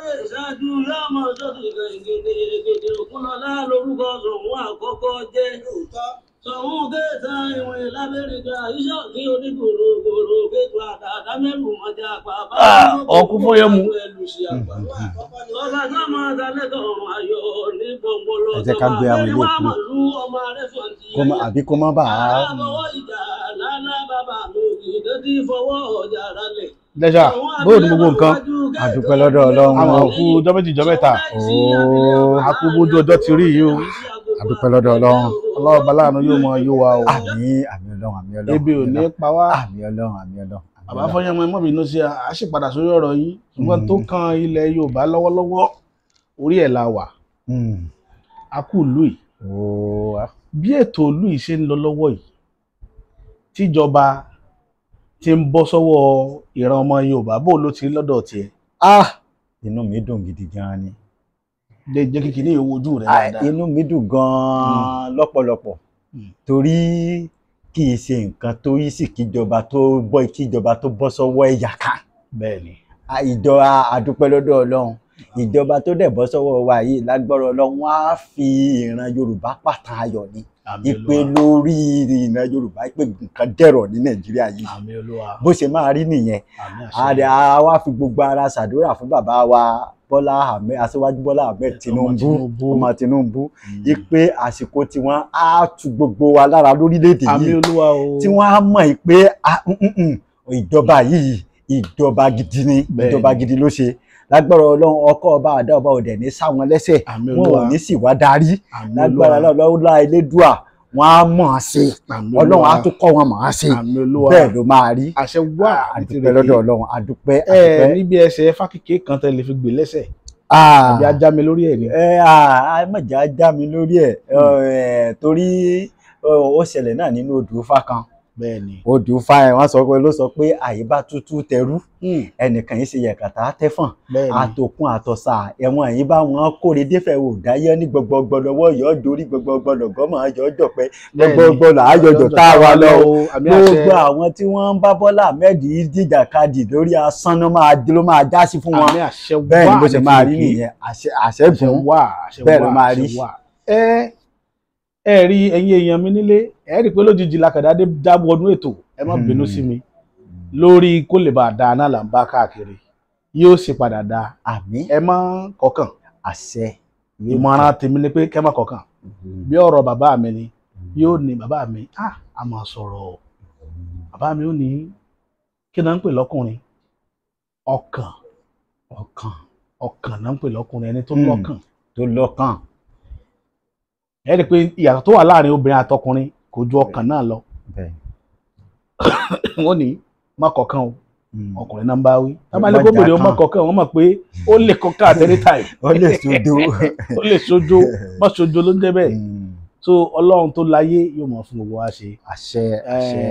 Olóyè ṣáájú yọmọ sọ́dún gègé Ògúnlọlá lórúkọ Ṣọ̀ún àkọ́kọ́ jẹ́. Ṣọ̀ún kẹta ìwọ̀n lábẹ́rẹ́gà iṣẹ́ kí onígbòrògbòrò kẹtù àdàdà mẹ́rù mọ́jà pàbá. Ọkú fọyẹ́mu. Ọba sọ́mọ dalẹ́tọ̀ ọ̀run ayọ̀ ní gbọ̀ngbọ̀lọ́. Ẹ jẹ́ ká gbé àwọn ilé ìkú. Àbí kó má bàa. Alábọ̀wọ́ ìjà lálá bàbá mi òkè tó ti fọwọ́ ọjà rálẹ̀. Lẹ́ṣà bóyá ní gbogbo nǹkan. A dúpẹ́ lọ́dọ̀ Ọlọ́run. Àwọn òkú ọjọ́ méjì ọjọ́ mẹ́ta. A kú bójú ọjọ́ ti rí yìí o. A dúpẹ́ lọ́dọ̀ Ọlọ́run. Ọlọ́run bá láàánú yóò mọ yóò wá o. Àmín àmín Ọlọ́run àmín Ọlọ́run. Ebi ò ní pa wá. Àmín Ọlọ́run àmín Ọlọ́run. Bàbá Fọyánmọ́ ẹ má bínú sí a sì padà sórí ọ̀rọ̀ yìí. Ṣùgbọ́n tó kan ilẹ̀ Yorùbá lọ́wọ́lọ́wọ́ orí ẹ̀ la wà. A kú ìlú yìí. Bí ètò ìlú yìí ṣe ń lọ lọ́wọ́ yìí, tíjọba ti ń bọ́ sọ́wọ́ ìran ọmọ Yorùbá, bó ló ti rí lọ́dọ̀ tiẹ̀? Inú mi dùn gidi gan ni. Lè jẹ́ kíkì ní ìwo ojú rẹ̀ dáadáa. Inú mi dùn gan lọ́pọ̀lọpọ̀ torí kì í ṣe nǹkan tó yí sí kíjọba tó bọ́ kíjọba tó bọ́ sọ́wọ́ ẹ̀yà kan. Bẹ́ẹ̀ni. Ìjọba àdúpẹ́ lọ́dọ̀ Ọlọ́run. Ìjọba tó dẹ̀ bọ́ sọ́wọ́ wa yìí lágbára Ọlọ́run wọ́n á fi ìran Yorùbá pàtàn ayọ̀ ni. Ìpè lórí ìran Yorùbá ìpè nǹkan dẹ̀rọ̀ ní Nàìjíríà yìí. Bó ṣe máa rí nìyẹn. A wá fi gbogbo ara ṣàdúrà fún bàbá wa Bọ́lá Ahmed, Aṣíwájú Bọ́lá Ahmed Tinubu, ọmọ Tinubu, ìpè àsìkò tí wọ́n á tu gbogbo wa lára lórílẹ̀‐èdè yìí, tí wọ́n á mọ̀ pé ìjọba yìí ìjọba gidi ni, ìjọba gidi ló ṣe. Lágbára Ọlọ́run ọkọ ọba àdá ọba òdẹ ní sáwọn lẹ́sẹ̀, wọn ò ní sì wá darí. Lágbára Ọlọ́run Elédùà wọn á mọ̀ ọ́n ṣe, Ọlọ́run á tún kọ́ wọn mọ̀ ọ́n ṣe, bẹ́ẹ̀ ló máa rí. Àṣẹ wà. Àdúpẹ́ lọ́dọ̀ Ọlọ́run, àdúpẹ́. Ẹ níbi ẹsẹ̀ fákìkì kan tẹ́ lè fi gbé lẹ́sẹ̀, àbí ajá mi lórí ẹ̀ ni. Ẹ mọ̀já ajá mi lórí ẹ̀ torí ó ṣẹlẹ̀ náà nínú odò Ifá kan. Bẹ́ẹ̀ni. Odò Ifá ẹ̀ wọ́n sọ pé ló sọ pé àyíbá tútù tẹrú ẹnìkan yìí ṣe yẹ̀kàtà tẹ́fọ̀n àtòkun àtọ̀sà ẹ̀wọ̀n àyíbá wọn kóre défẹ̀ wò dáyé ní gbọgbọgbọ lọ́wọ́ yọ dorí gbọgbọgbọ lọ́gọ́mọ̀ yọ jọpẹ́ gbọgbọgbọ làáyọjọ tá a wà lọ. Gbogbo àwọn tí wọ́n ń bá Bọ́lá Ahmed jìjàkadì lórí asán ló máa já sí fún wọn. Bẹ́ẹ̀ ni bó ṣe máa rí nìyẹn. Àṣẹgùn bẹ́ẹ̀ ló máa rí. Ẹ rí ẹ̀yin èèyàn mi nílé, ẹ rí pé lójijì lakàdá dé dábò ọdún ètò, ẹ má bínú sí mi lórí kó lè bá a dáa náà là ń bá káàkiri, yóò sì padà dáa. Àmín. Ẹ má kọkàn. Àṣẹ. Ìmọ̀ràn tèmi ni pé kẹ́ má kọkàn. Bí ọ̀rọ̀ bàbá mi ni, yóò ní bàbá mi a máa sọ̀rọ̀. Bàbá mi ó ní kí náà ń pè lọ́kùnrin? Ọkàn. Ọkàn. Ọkàn náà ń pè lọ́kùnrin, ẹni tó lọ́kàn. Tó lọ́kàn. Ẹ rí i pé ìyàtọ̀ tó wà láàrin obìnrin àtọkùnrin kò ju ọkàn náà lọ. Wọ́n ní má kọ̀ọ̀kan o, ọkùnrin náà ń bá wí. Tábàlẹ́ gómìnà ó má kọ̀ọ̀kan, wọ́n mọ̀ pé ó lè kọ̀ọ̀kan at any time. Ó lè sojo. Ó lè sojo, má sojo ló ń jẹ́ bẹ́ẹ̀. So Ọlọ́run tó láyé yóò mọ̀ fún gbogbo wa ṣe. Àṣẹ àṣẹ.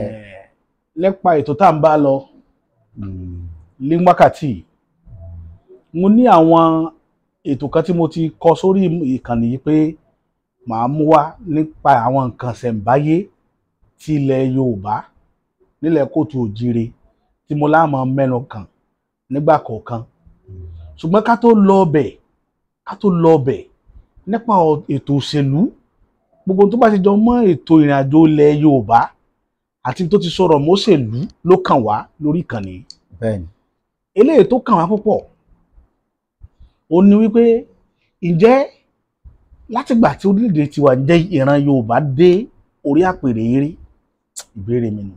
Nípa ètò tá à ń bá lọ ní wákàtí, mo ní àwọn ètò kan tí mo ti kọ sórí ìkànnì yìí pé màá mú wá nípa àwọn nǹkan ṣẹ̀ǹbáyé ti ilẹ̀ Yorùbá nílẹ̀ kóòtù òjire tí mo láàmú mẹ́nu kàn nígbà kọ̀ọ̀kan. Ṣùgbọ́n ká tó lọ ọbẹ̀ nípa ètò òṣèlú, gbogbo tó bá ti jọ mọ́ ètò ìrìnàjò ilẹ̀ Yorùbá àti tó ti sọ̀rọ̀ mọ́ṣèlú ló kàn wá lórí ìkànnì. Bẹ́ẹ̀ni. Eléyìí tó kàn wá púpọ̀ ó ní wípé ǹjẹ́ látìgbà tí orílẹ̀-èdè tiwa ń jẹ́ ìran Yorùbá dé orí àpèrè eré? Ìbéèrè mi nù.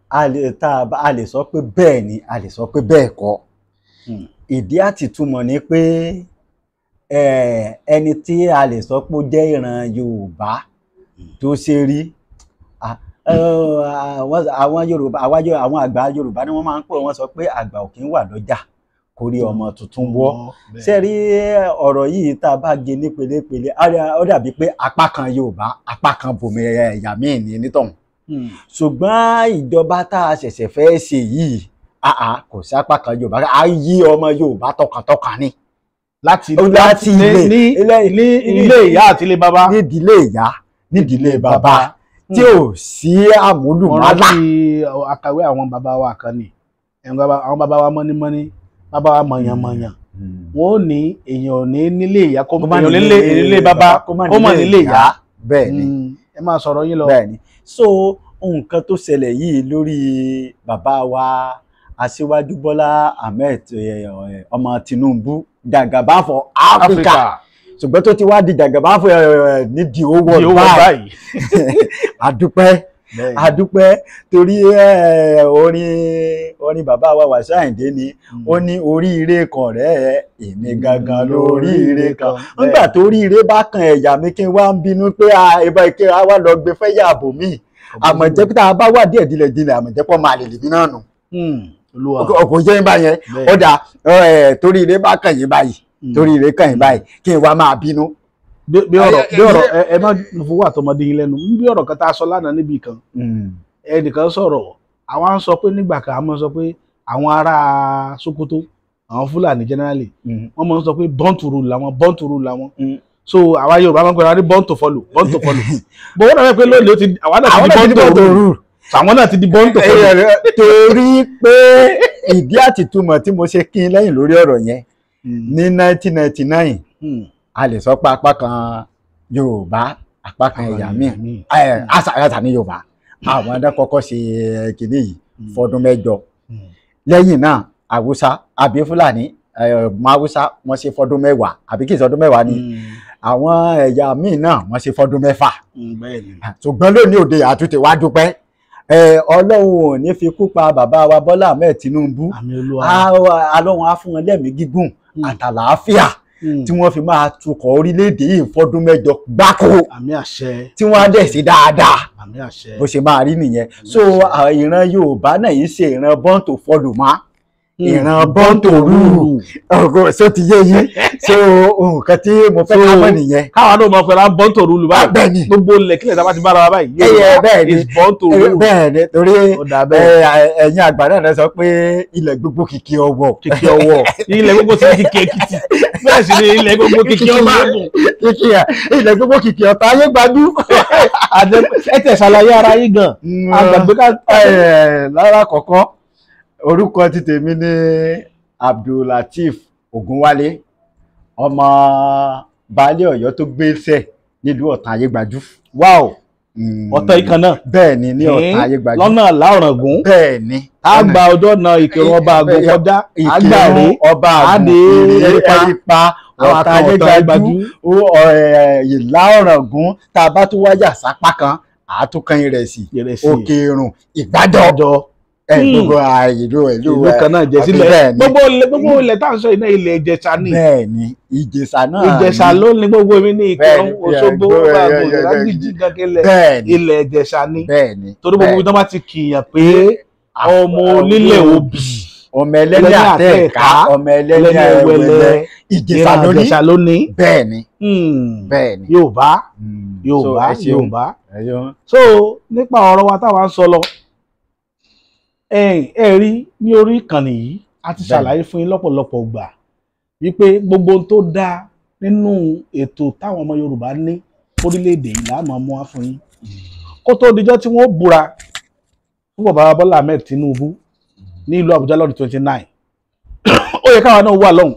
A lè sọ pé bẹ́ẹ̀ ni, a lè sọ pé bẹ́ẹ̀ kọ́. Ìdí àtìtúmọ̀ ni pé ẹni tí a lè sọ pé ó jẹ́ ìran Yorùbá tó ṣe rí, àwọn Yorùbá, àwọn àgbà Yorùbá ni wọ́n máa ń pè, wọ́n sọ pé àgbà ò kí ń wà lọ́jà kó rí ọmọ tuntun wọ́. Ṣé rí ọ̀rọ̀ yìí tá a bá gé ní pelepele, ó dàbí pé apá kan Yorùbá, apá kan bòmí ẹ̀yà míì ní nítọ̀hún. Ṣùgbọ́n ìjọba tá a ṣẹ̀ṣẹ̀ fẹ́ ṣe yìí, kò sí apá kan Yorùbá, a yí ọmọ Yorùbá tọkàntọkàn ni. Láti ilé ìyá àti ilé bàbá. Nídìílé ìyá, nídìílé bàbá, tí ò sí àmúlùmálà. Wọ́n rántí àkàwé àwọn bàbá wa kan ni, àwọn bàbá wa mọ́nímọ́ní. Bàbá wa mọ̀yànmọ̀yàn, wọn ò ní èèyàn ní nílé ìyá, kó èèyàn nílé bàbá kó mọ̀ nílé ìyá. Bẹ́ẹ̀ ni. Ẹ máa sọ̀rọ̀ yín lọ. Bẹ́ẹ̀ ni. So nǹkan tó ṣẹlẹ̀ yìí lórí bàbá wa Aṣíwájú Bọ́lá Ahmed ọmọ Tinubu, Jagaban for Africa, ṣùgbọ́n tó ti wá di Jagaban for ní the whole world báyìí. Àdúpẹ́, àdúpẹ́, torí orin bàbá wa Wàsíù Àyìndé ni ó ní oríire kan rẹ̀, èmi gangan lóríire kan. Nígbà tó oríire bá kan ẹ̀yà mi, kí n wá ń bínú pé ìbá ike wa lọ gbé fẹ́ yà bò mí. Àmọ́ jẹ́ pé tá a bá wà díẹ̀ dílẹ̀ dílẹ̀, àmọ́ jẹ́ pọ́ máa lè lèmi náà nù. Ọkọ̀ jẹ́ bá yẹn ó dà, torí ire bá kàn yín báyìí, torí ire kàn yín báyìí, kí n wá máa bínú. Bí ọ̀rọ̀ ẹ má fowó àtọmọdé yín lẹ́nu, bí ọ̀rọ̀ kan tá a sọ lánàá níbì kan, ẹnìkan sọ̀rọ̀, àwọn á sọ pé nígbà kan a máa sọ pé àwọn ará Sokoto, àwọn Fúlàní generally, wọ́n máa ń sọ pé born to rule làwọn, born to rule làwọn. So àwa Yorùbá máa ń pè wá ní born to follow, born to follow. Bó wọ́n náà pé lónìí àwa náà ti di born to rule, àwọn náà ti di born to follow. Torí pé ìdí àtìtúmọ̀ tí mo ṣe kí n lẹ́yìn lórí ọ̀rọ̀ yẹn ní 1999, a lè sọ pé apá kan Yorùbá, apá kan ẹ̀yà míì, àṣà ní Yorùbá, àwọn adá kọ́kọ́ ṣe kìíní yìí fọdún 8. Lẹ́yìn náà Haúsá àbí Fúlàní Haúsá wọ́n ṣe fọdún 10, àbí kì í sọdún 10 ni. Àwọn ẹ̀yà míì náà wọ́n ṣe fọdún 6. Ṣùgbọ́n lónìí òde àtúntò wá dúpẹ́, Ọlọ́run ò ní fi kú pa bàbá wa Bọ́lá Ahmed Tinubu. Ọlọ́run á fún wọn lẹ́mìí gígùn àtàlàáfíà tí wọ́n fi máa tukọ̀ orílẹ̀-èdè yìí fọdún 8 gbáko, tí wọ́n á dẹ̀ sí dáadáa, bó ṣe máa rí nìyẹn. So ìran Yorùbá náà yìí ṣe ìran born to follow mọ́, ìran born to rule. Ọgọ ṣó ti yé yín? So nǹkan tí mo fẹ́ ká mọ̀ nìyẹn. Káwa náà mọ̀ pẹ̀lú born to rule báyìí, gbogbo ilẹ̀ kílẹ̀ tá a bá ti bára wa báyìí, Yorùbá is born to rule. Bẹ́ẹ̀ ni, torí ẹ̀yin àgbà náà sọ pé ilẹ̀ gbogbo kìkì ọwọ́, kìkì ọwọ́, ilẹ̀ gbogbo sí kìkì Èkìtì, bẹ́ẹ̀ sì ni ilẹ̀ gbogbo kìkì ọba àgùn, kìkì ilẹ̀ gbogbo kìkì ọ̀tá ayé gbajú. Ẹ tẹ̀ ṣàlàyé ara yín gan. Àgbàgbé ká. Lára kọ̀ọ̀kan, orúkọ ti tèmi ní Abdulateef Ogunwale, ọmọ baálé Ọ̀yọ́ tó gbéṣẹ́ nílùú Ọ̀tàn Ayégbájú. Wow, Ọ̀tàn ìkan náà. Bẹ́ẹ̀ ni, ní Ọ̀tàn Ayégbájú. Lọ́nà Láọ̀ràngún. Bẹ́ẹ̀ ni. A gba ọjọ́ náà Ìkìrun ọba àgùn kọjá, Ìkìrun ọba àgùn, Ẹ̀rípa, Ọ̀tàn Ayégbájú, Ìlá Ọ̀ràngún, tá a bá tún wáyà sápá kan, àtúnkàn Ìrẹsì, Òkè Ìrùn, Ìgbàjọ, gbogbo ìlú ìlú kan náà jẹ sílẹ̀. Gbogbo ilẹ̀ tá à ń sọ iná ilẹ̀ Ìjẹ̀ṣà ni. Bẹ́ẹ̀ ni, Ìjẹ̀ṣà náà ni. Ìjẹ̀ṣà ló ní gbogbo mi ní Ìkìrun, Òṣogbo, Ògbàgbò, Ìrágbìjí, kankẹlẹ, ilẹ̀ Ìjẹ̀ṣà ni. Bẹ́ẹ̀ ni. Torí gbogbo ibi tó bá ti kìyàn pé ọmọ onílẹ̀ obì, ọmọ ẹlẹ́ni àtẹ̀ká, ọmọ ẹlẹ́ni ẹwẹlẹ, Ìjẹ̀ṣà ló ní. Bẹ́ẹ̀ ni. Bẹ́ẹ̀ ni. Yorùbá, Yorùbá, Yorùbá. So nípa ọ̀rọ̀ wa táwa ń sọ lọ, ẹ rí ní orí ìkànnì yìí a ti ṣàlàyé fún yín lọ́pọ̀lọpọ̀ gbà wípé gbogbo ohun tó dáa nínú ètò táwọn ọmọ Yorùbá ní orílẹ̀-èdè yìí là máa mú wá fún yín. Kó tó dijọ́ tí wọ́n búra fún bàbá Bọ́lá Ahmed Tinubu ní ìlú Àbújá lọ́dún 29, ó yẹ káwa náà wà lọ́hùn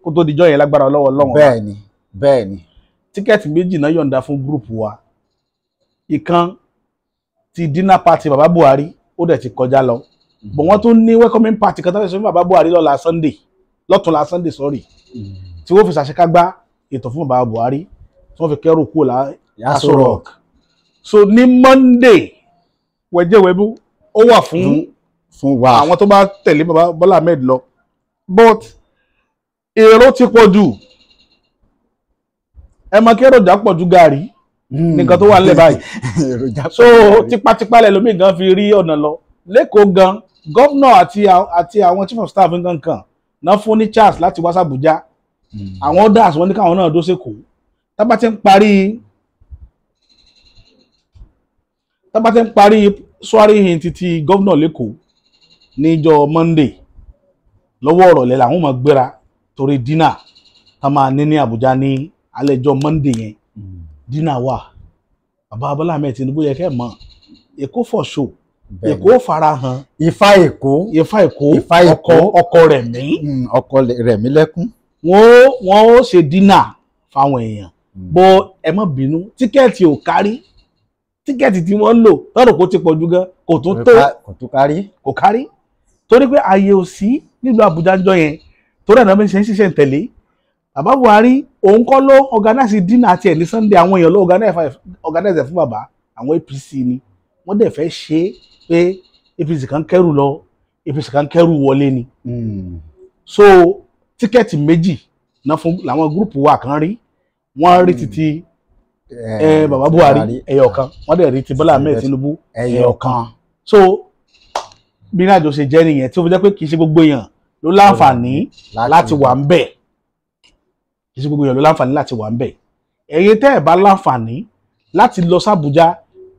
kó tó dijọ́ yẹn lágbára lọ́wọ́ lọ́wọ́. Bẹ́ẹ̀ni, bẹ́ẹ̀ni. Tíkẹ́ẹ̀tì 2 náà yọ̀ǹda fún gúrùpù wa. Ìkan ti dinner party bàbá Buhari ó dẹ̀ ti kọjá lọ, bọ̀ wọ́n tún ní welcoming party kan tó fẹ́ sọ fún bàbá Buhari lọ́la Sunday, lọ́túnla Sunday sorry, tí wọ́n fi ṣàṣekágbá ètò fún bàbá Buhari tí wọ́n fi kẹ́rù kúrò lá Aso Rock. So ní Monday wẹ̀jẹ̀wẹ̀bú ó wà fún àwọn tó bá tẹ̀lé bàbá Bọ́lá Ahmed lọ, but èrò ti pọ̀ jù, ẹ mọ kí èròjà pọ̀ ju gàrí nìkan tó wà nílẹ̀ báyìí. So tipátipá lẹ́lòmíì gan fi rí ọ̀nà lọ lẹ́kọ̀ọ́ gan. Gọ́vnà àti àwọn chief of staff nǹkan kan náà fún ní chance láti wá sàbújá. Àwọn others wọ́n ní káwọn náà dó sẹ́kọ̀ọ́. Tábà ti ń parí swearing in títí gọ́vnà lẹ́kọ̀ọ́ níjọ́ Monday lọ́wọ́ ọ̀rọ̀lẹ́ làwọn máa gbéra torí dínà tá máa ní ní Àbújá ní alẹ́jọ́ Monday yẹn. Dínà wà. Bàbá Bọ́lá Ahmed Tinubu yẹ kẹ́ mọ̀ Èkó for show. Èkó farahàn. Ifá Èkó. Ifá Èkó. Ifá Èkó. Ọkọ rẹ̀ mí. Ọkọ rẹ̀ mí lẹ́kún. Wọ́n ó ṣe dínà fáwọn èèyàn. Bó ẹ má bínú, tíkẹ́ẹ̀tì ò kárí. Tíkẹ́ẹ̀tì tí wọ́n lò tọ́rọ̀ kó ti pọ̀ jù gan kò tún tó. Kò tún kárí. Kò kárí. Torí pé ààyè ò sí nílùú Àbújá jọ yẹn. Torí ẹ̀nà mi ṣe ń ṣiṣẹ́ tẹ̀lé. Bàbá Buhari òun kọ́ ló organize dínà tiẹ̀ ní Sunday, àwọn èèyàn ló organize fún bàbá, àwọn APC ni. Wọ́n dẹ̀ fẹ́ ṣe é pé APC kan kẹ́rù lọ, APC kan kẹ́rù wọlé ni. So tíkẹ́ẹ̀tì méjì náà fún làwọn gúrùpù wa kan rí. Wọ́n rí títí bàbá Buhari ẹyọ kan, wọ́n dẹ̀ rí ti Bọ́lá Ahmed Tinubu ẹyọ kan. So bí ní àjọ ṣe jẹ́ nìyẹn tí ó fi jẹ́ pé kì í ṣe gbogbo èèyàn ló láǹfààní láti wà ń bẹ̀. Kì í ṣe gbogbo èèyàn ló láǹfààní láti wà ń bẹ̀. Ẹ̀yin tẹ́ ẹ̀ bá láǹfààní láti lọ sàbújá,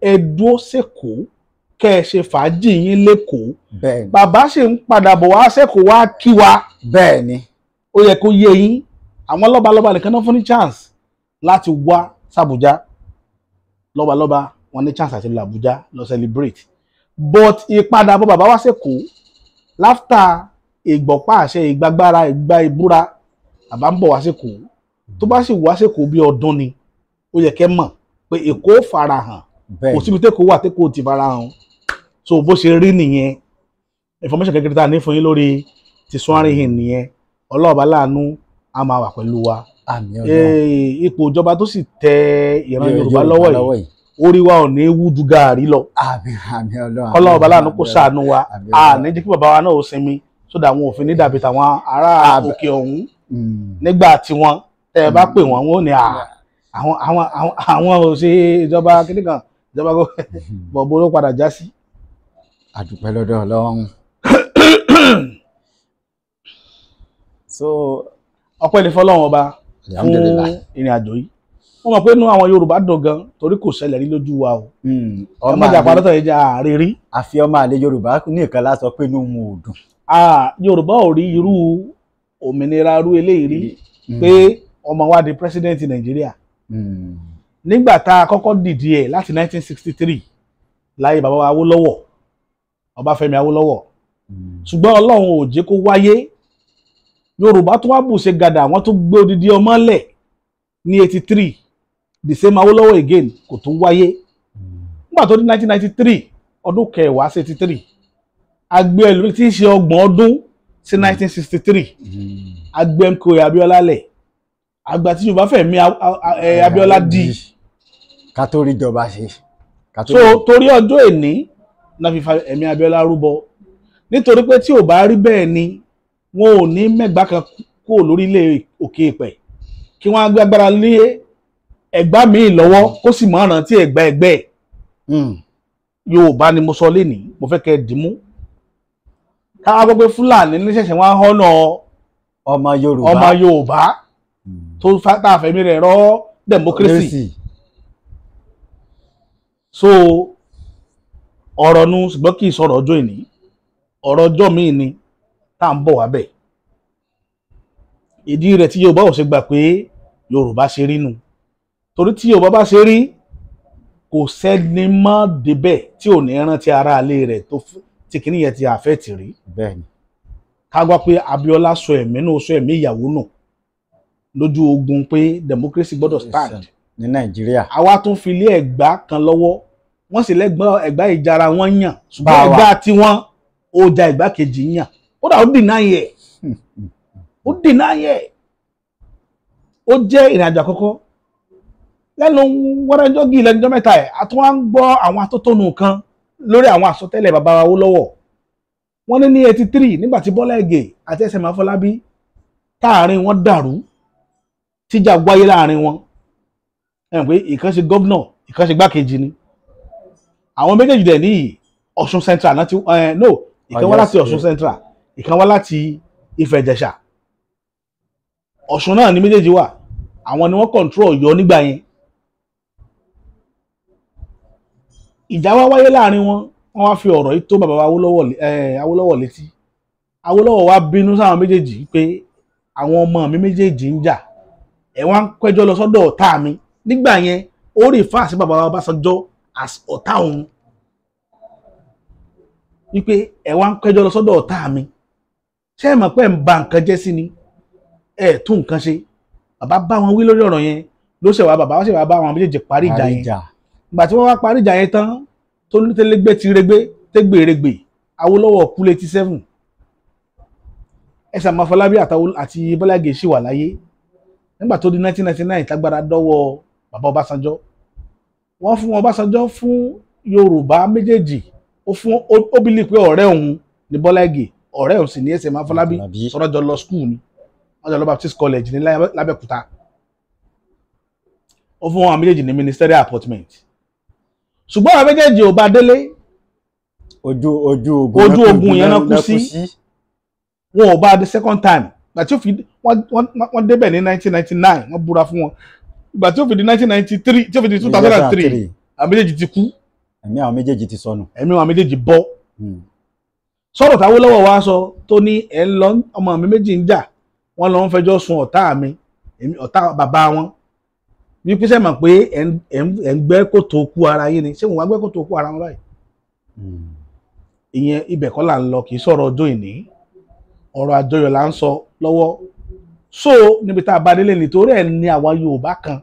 ẹ dúró sẹ́kọ̀ọ́ kẹ́ ẹ ṣe fàájì yín lẹ́kọ̀ọ́. Bàbá ṣe ń padà bọ̀ wá sẹ́kọ̀ọ́ wá kí wa. Bẹ́ẹ̀ ni. Ó yẹ kó yé yín, àwọn lọ́balọ́ba nìkan náà fún ní chance láti wá sàbújá. Lọ́balọ́ba wọn ní chance àti lọ Àbújá lọ celebrate. But ìpadàbọ̀ bàbá wá sẹ́kọ̀ọ́ láfta ìgbọ̀pá àṣẹ ìgbàgbára ìgbà ìbúra, bàbá ń bọ̀ wá sẹ́kọ̀ọ́. Tó bá sì wá sẹ́kọ̀ọ́ bí ọdún ni, ó yẹ kẹ́ mọ̀ pé Èkó farahàn. Kò síbi tẹ́kọ̀ọ́ wà tẹ́kọ̀ọ́ ti farahàn. So bó ṣe rí nìyẹn. Information kékeré tá a ní fún yín lórí ti swearing in nìyẹn. Ọlọ́ọ̀bá láàánú á máa wà pẹ̀lú wa. Ipò ìjọba tó sì tẹ ìran Yorùbá lọ́wọ́ yìí, orí wa ò ní wú ju gàárì lọ. Kọ́lọ́ọ̀bá láàánú kó ṣàánú wa. A ní jẹ́ kí bàbá wa náà ó sinmi sódà àwọn òfin ní dàbí tàwọn ará òkè ọ̀hún nígbà tí wọ́n tẹ́ ẹ bá pè wọ́n, wọ́n ní àwọn ò ṣe ìjọba kíníkan ìjọba kó bọ̀bọ̀ ló padà já sí. A dúpẹ́ lọ́dọ̀ Ọlọ́run. So ọpẹ́ ni fọ́lọ́run ọba fún ìrìn àjò yìí. Wọ́n mọ̀ pé inú àwọn Yorùbá dùn gan torí kò ṣẹlẹ̀ rí lójú wa o. Ọmọ ìjà parọ́tọ̀ yìí jẹ́ ààrẹ rí. Àfi ọmọ àlè Yorùbá nìkan la sọ pé inú wọn ò dùn. Yorùbá ò rí irú òmìnira irú eléyìí rí pé ọmọ wa di president Nàìjíríà. Nígbà tá a kọ́kọ́ dìde ẹ̀ láti 1963 láyé bàbá wa Awólọ́wọ̀, Ọbáfẹ́mi Awólọ́wọ̀. Ṣùgbọ́n Ọlọ́run ò jẹ́ kó wáyé. Yorùbá tó wá bù ṣe gàdà, wọ́n tún gbé odidi ọmọ lẹ̀ ní 83, the same Awólọ́wọ̀ again kò tún wáyé. Nígbà tó di 1993, ọdún kẹwàá sí 83, agbé ẹlòmíì tí ń ṣe ọgbọ̀n ọdún sí 1963, agbé MKO Abíọ́lá lẹ̀. Àgbà tí Yorùbá fẹ̀mí Abíọ́lá di. Ká tó rí ìjọba ṣe. So torí ọjọ́ èní náà fi fa ẹ̀mí Abíọ́lá rúbọ. Nítorí pé tí ò bá rí bẹ́ẹ̀ ni wọn ò ní mẹ́gbàá kan kúrò lórílẹ̀ òkè ìpẹ̀ kí wọ́n á gbé agbára lé ẹ̀gbá míì lọ́wọ́ kó sì máa rántí ẹ̀gbá ẹ̀gbẹ́ ẹ̀. Yorùbá ni mo sọ lénìí, mo fẹ́ kẹ́ ẹ dìímú. Káwá gbọ́ pé Fúlàní ní ṣẹ̀ṣẹ̀ wọ́n á họ́nà ọmọ Yorùbá tó tá a fẹ̀mí rẹ̀ rọ́ democracy. So ọ̀rọ̀ nu, ṣùgbọ́n kì í sọ̀rọ̀ ọjọ́ ìní, ọ̀rọ̀ ọjọ́ míì ni tá à ń bọ̀ wá bẹ̀. Ìdí rẹ̀ tí Yorùbá ò ṣe gbà pé Yorùbá ṣe rí nu, torí tí Yorùbá bá ṣe rí kò sẹ́ni mọ́ débẹ̀ tí ò ní rántí ara ilé rẹ̀ tó tí kìíní yẹn ti àfẹ́ẹ̀tì rí. Ká gbọ́ pé Abíọ́lá sọ ẹ̀mí nù, sọ ẹ̀mí ìyàwó nù lójú ogun pé democracy gbọ́dọ̀ stand ní Nàìjíríà. Àwa tún fi lé Ẹ̀gbá kan lọ́wọ́, wọ́n sì lẹ́gbọ́n Ẹ̀gbá ìjara wọn yàn, ṣùgbọ́n Ẹ̀gbá tiwọn ó ja Ẹ̀gbá kejì yàn. Ó dà, ó deny ẹ̀, ó deny ẹ̀. Ó jẹ́ ìrìnàjò àkọ́kọ́ lẹ́nu wọ́rẹ́jọ́ gí lẹ́nujọ́ mẹ́ta ẹ̀. A tún wá ń gbọ́ àwọn atótónu kan lórí àwọn àsọtẹ́lẹ̀ bàbá wa Awólọ́wọ̀. Wọ́n ní ní 83 nígbà tí Bọ́lá Ìgè àti SM Afọlábí táàrin wọn dàrú, tíjà wáyé láàrin wọn. Ẹ̀ pé ìkan ṣe gómìnà, ìkan ṣe gbákejì ni. Àwọn méjèèjì dẹ̀ ní Ọ̀ṣun Central náà ti no, ìkan wá láti Ọ̀ṣun Central, ìkan wá láti Ifẹ̀ Ìjẹ̀ṣà. Ọ̀ṣun náà ni méjèèjì wà, àwọn ni wọ́n control Ọ̀yọ́ nígbà yẹn. Ìjà wá wáyé láàrin wọn, wọ́n wá fi ọ̀rọ̀ yìí tó bàbá Awólọ́wọ̀ létí. Awólọ́wọ̀ wá bínú sáwọn méjèèjì pé àwọn ọmọ mi méjèèjì ń jà, ẹ̀ wá ń kẹjọ́ lọ sọ́dọ̀ ọ̀tá mi. Nígbà yẹn ó rí fáàsì bàbá Ọbásanjọ́ as ọ̀tá òun. Wípé ẹ wá ń kẹjọ lọ sọ́dọ̀ ọ̀tá mi, ṣé ẹ mọ̀ pé ń ba nǹkan jẹ́ sí ni, ẹ tún nǹkan ṣe. Bàbá bá wọn wí lórí ọ̀rọ̀ yẹn ló ṣe wá, bàbá wá ṣe wá bá àwọn méjèèjì parí ìjà yẹn. Ìgbà tí wọ́n wá parí ìjà yẹn tán, tó ní tẹ́lẹ́gbẹ́ ti regbé tẹ́gbèrègbè, Awólọ́wọ̀ kú létí 7. S.M. Afọlábí àti Bọ́lá Ìgè ṣì wà láyé. Nígbà tó di 1999 tágbára dọ́wọ́ bàbá Ọbásanjọ́, wọ́n fún Ọbásanjọ́ fún Yorùbá méjèèjì, ó fún ó bílí pé ọ̀rẹ́ òun ní Bọ́lá Ìgè, ọ̀rẹ́ òun sì ní S.M. Afọlábí, sọ̀rọ̀ jọ lọ skul ni, wọ́n jọ lọ Baptist College ní Lábẹ́òkúta. Ó fún wọn méjèèjì ní ministerial appointment, ṣùgbọ́n àwọn méjèèjì ò bá délé. Ojú ogun yẹn náà kú sí. Wọn ò bá the second time. Ìgbà tí ó fi wọ́n débẹ̀ ní 1999, wọ́n búra fún wọn. Ìgbà tí ó fi di 1993, tí ó fi di 2003, àwọn méjèèjì ti kú. Ẹ̀mí àwọn méjèèjì ti sọnù. Ẹ̀mí àwọn méjèèjì bọ́. Sọ̀rọ̀ t'Awólọ́wọ̀ wá sọ tó ní ẹ̀ ń lọ, ọmọ mi méjì ń jà, wọ́n lọ ń fẹjọ́ sun ọ̀tá mi, ọ̀tá bàbá wọn. Bí písẹ́ mọ̀ pé ẹ̀ ń gbẹ́ kòtò kú ara yín ni, ṣé wọ́n wá gbẹ́ kòtò kú ara wọn báyìí? Ìyẹn ibẹ̀ kọ́ là ń lọ, kì í sọ̀rọ̀ ọjọ́ ìní, ọ̀rọ̀ àjọyọ̀ là ń sọ lọ́wọ́. So níbi tá a bá délé nítorí ẹ̀ ní àwa Yorùbá kan,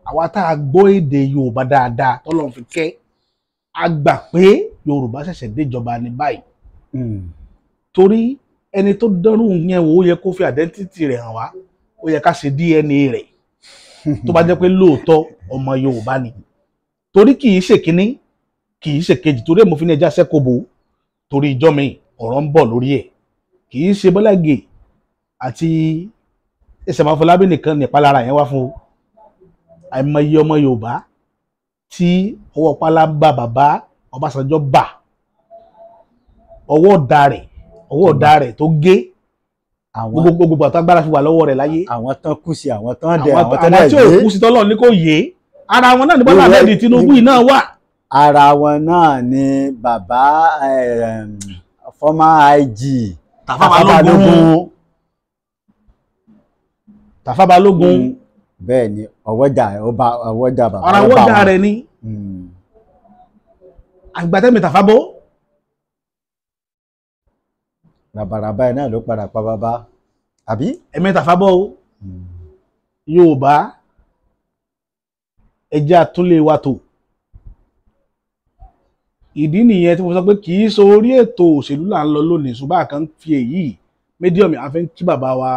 àwa tá a gbọ́ èdè Yorùbá dáadáa tọ́lọ́run fi kẹ́, a gbà pé Yorùbá ṣẹ̀ṣẹ̀ déjọba ní báyìí. Torí ẹni tó dánrù yẹn wò ó yẹ kó fi identity rẹ̀ hàn wá, ó yẹ ká ṣe DNA rẹ̀ tó bá jẹ́ pé lóòótọ́ ọmọ Yorùbá ni. Torí kì í ṣe kínní, kì í ṣe kejì, torí èmo fi ní ẹja sẹ́kọ̀bù, torí ìjọ mi ọ̀rọ̀ ń bọ̀ lórí ẹ̀. Kì í ṣe Bọ́lá Ìgè àti S.M. Afọlábí nìkan nípalára yẹn wá fún o. Àìmọye ọmọ Yorùbá tí ọwọ́ pálábá bàbá Ọbásanjọ́ bà, ọwọ́ ọ̀dà rẹ̀ tó gé, gbogbo àtàgbára fi wà lọ́wọ́ rẹ̀ láyé. Àwọn tán kú sí, àwọn tán dẹ̀, àwọn tán dẹ̀ yé, àwọn tí ò kú sí tọ́lọ́ ní kò yé. Ara wọn náà ní Bọ́lá Ahmed Tinubu yìí náà wà. Ara wọn náà ni bàbá former IG Tafa Balógun. Bẹ́ẹ̀ ni ọwọ́jà ọwọ́jà bàbá ọ̀rọ̀ ọwọ́jà rẹ̀ ni àgbàtẹ́mi Tafa bọ́. Ràbàràbà ẹ̀ náà ló padà pa bàbá àbí. Ẹ̀mí Tafa bọ́ o. Yorùbá ẹjẹ́ àtúnlé wa tò. Ìdí nìyẹn tí mo sọ pé kì í ṣe orí ètò òṣèlú là ń lọ lónìí, ṣùgbọ́n àkàn fi èyí mídíọ̀mù àfi ń kí bàbá wa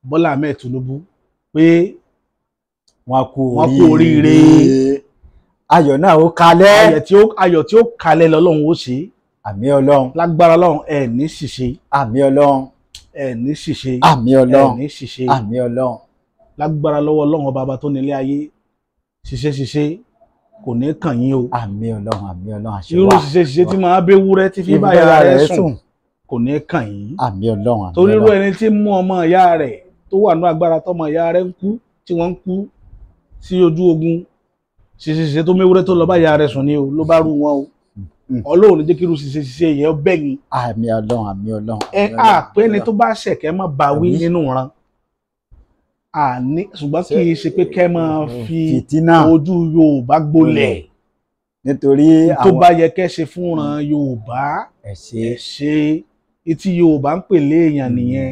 Bọ́lá Ahmed Tinubu pé wọ́n kú oríire, ayọ̀ náà ó kalẹ̀, ayọ̀ tí ó kalẹ̀ lọ́lọ́run ó ṣe. Àmín Ọlọ́run. Lágbára Ọlọ́run ẹ̀ ní ṣìṣe. Àmín Ọlọ́run. Ẹ̀ ní ṣìṣe. Àmín Ọlọ́run. Ẹ̀ ní ṣìṣe. Àmín Ọlọ́run. Lágbára lọ́wọ́ Ọlọ́run ọba tó nílé ayé, ṣiṣẹ́ ṣiṣẹ́ kò ní kàn yín o. Àmín Ọlọ́run, àmín Ọlọ́run, àṣẹ wa. Irú ṣiṣẹ́ ṣiṣẹ́ tí máa bẹ wúrẹ́ tí fi bá ìyá rẹ̀ sùn kò ní kàn yín. Àmín Ọlọ́run, àmín Ọlọ́run. Torí irú ẹni tí mú ọmọ ìyá rẹ̀ tó wà ní agbára tọmọ ìyá rẹ̀ ń kú, tí wọ́n ń kú sí ojú ogun, ṣiṣẹ́ ṣiṣẹ́ tó méwúrẹ́ tó lọ bá ìyá rẹ̀ sùn ni o, ló bá rú wọn o. Ọlọ́run ní jẹ́ kí irú ṣiṣẹ́ ṣiṣẹ́ yẹn bẹ̀yìn. Àmín Ọlọ́run, àmín Ọlọ́run. Ẹ á pé ẹni tó bá ṣẹ̀kẹ́ má bá wí nínú ran àní, ṣùgbọ́n kì í ṣe pé kẹ́ máa fi ojú Yorùbá gbolẹ̀. Nítorí tó bá yẹ kẹ́ ṣe fúnran Yorùbá ẹ ṣe. Etí Yorùbá ń pè léèyàn nìyẹn.